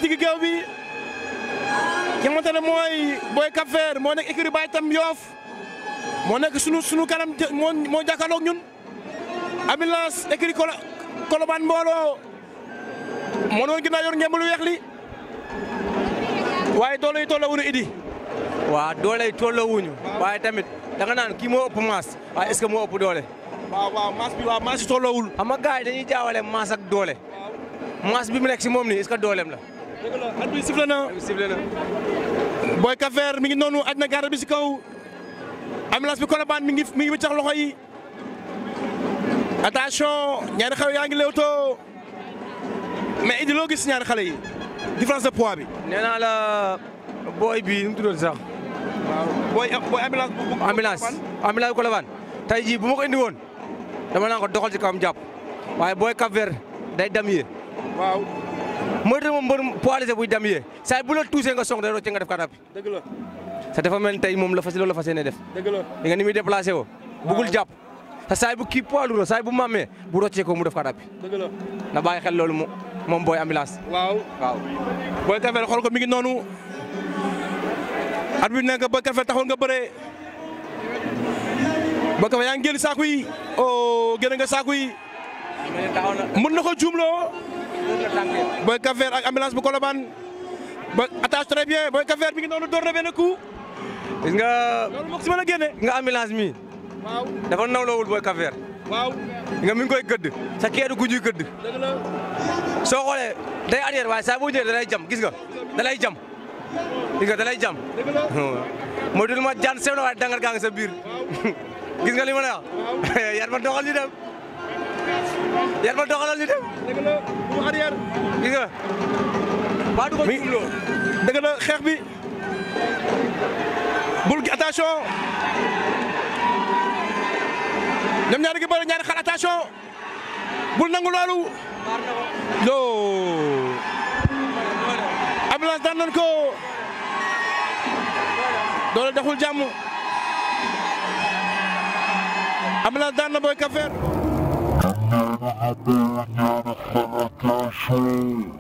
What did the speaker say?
digg géew bi ki nga xamante ne mooy Boy Cap Vert moo nekk écurie Baye Tam Yoff moo nekk sunu kanam moo jàkkaarloog ñun ambulance écurie Colobane mbooloo moo doon ginnaaw yor ngeen lu weex li waaye doole yi tolloo wuñu Idi. waaw doole yi tolloo wuñu waaye tamit da nga naan kii moo ëpp maas waaye est-ce que moo ëpp doole. waaw maas yi tolloowul. xam nga gars yi dañuy jaawale maas ak doole maas bi mu nekk si moom nii est-ce que dooleem la. dëgg la at bi sifflé na. Boy Cap Vert mi ngi noonu aj na garde bi si kaw ambulance bi Colobane mi ngi wiccax loxo yi attention ñaari xale yaa ngi léewtoo mais Idi loo gis ñaari xale yi différence de poids bi. nee naa la booy bii nu mu tuddoon sax. waaw booy ambulance Colobane tey jii bu ma ko indi woon dama naan ko doxal ci kawam jàpp waaye Boy Cap Vert day dam yee. waaw. mooy dama mbër poids léger buy dam yee saa bu la tuusee nga song day rocce nga def kàddaa bi. dëgg la. sa dafa mel ni tey moom loolu la fas yéene def. dëgg la di nga ni muy déplacé woo. bëggul jàpp te saa bu kii poids lourd saa bu màmmee bu roccee ko mu def kàddaa bi. dëgg la na bàyyi xel loolu moom booy ambulance. waaw. Boy Cap Vert xool ko mi ngi noonu. at bi nekk Boy Cap Vert taxul nga bëree. Boy Cap Vert yaa ngi génn saako yi génn nga saako yi. mën na ko juumloo. Boy Cap Vert ak ambulance bu Colobane ba attache très bien Boy Cap Vert mi ngi noonu door na benn coup. gis nga loolu moo ko si mën a génne. nga ambulance mi. waaw dafa nawloowul Boy Cap Vert. waaw. nga mi ngi koy gëdd. sa keedu gu ñuy gëdd. dëgg la. soo xoolee day arrière waaye saa boo ñëwee da lay jam gis nga da lay jam. gis nga da lay jam. dëgg la. mooy dul ma jaan sew na waaye dangar gaa ngi sa biir. gis nga li ma la wax. yar ma doxal ñu dem. yar ma doxalal ñu dem. dëgg la bu arrière. gis nga. waa du ko jumloo. dëgg la xeex bi. bul gi attention. ñoom ñaari gi bëri ñaari xal attention. bul nangu loolu. yoo. ambulance daan nañ ko. doole doxul jàmm. ambulance daan na Boy Cap Vert. Attention.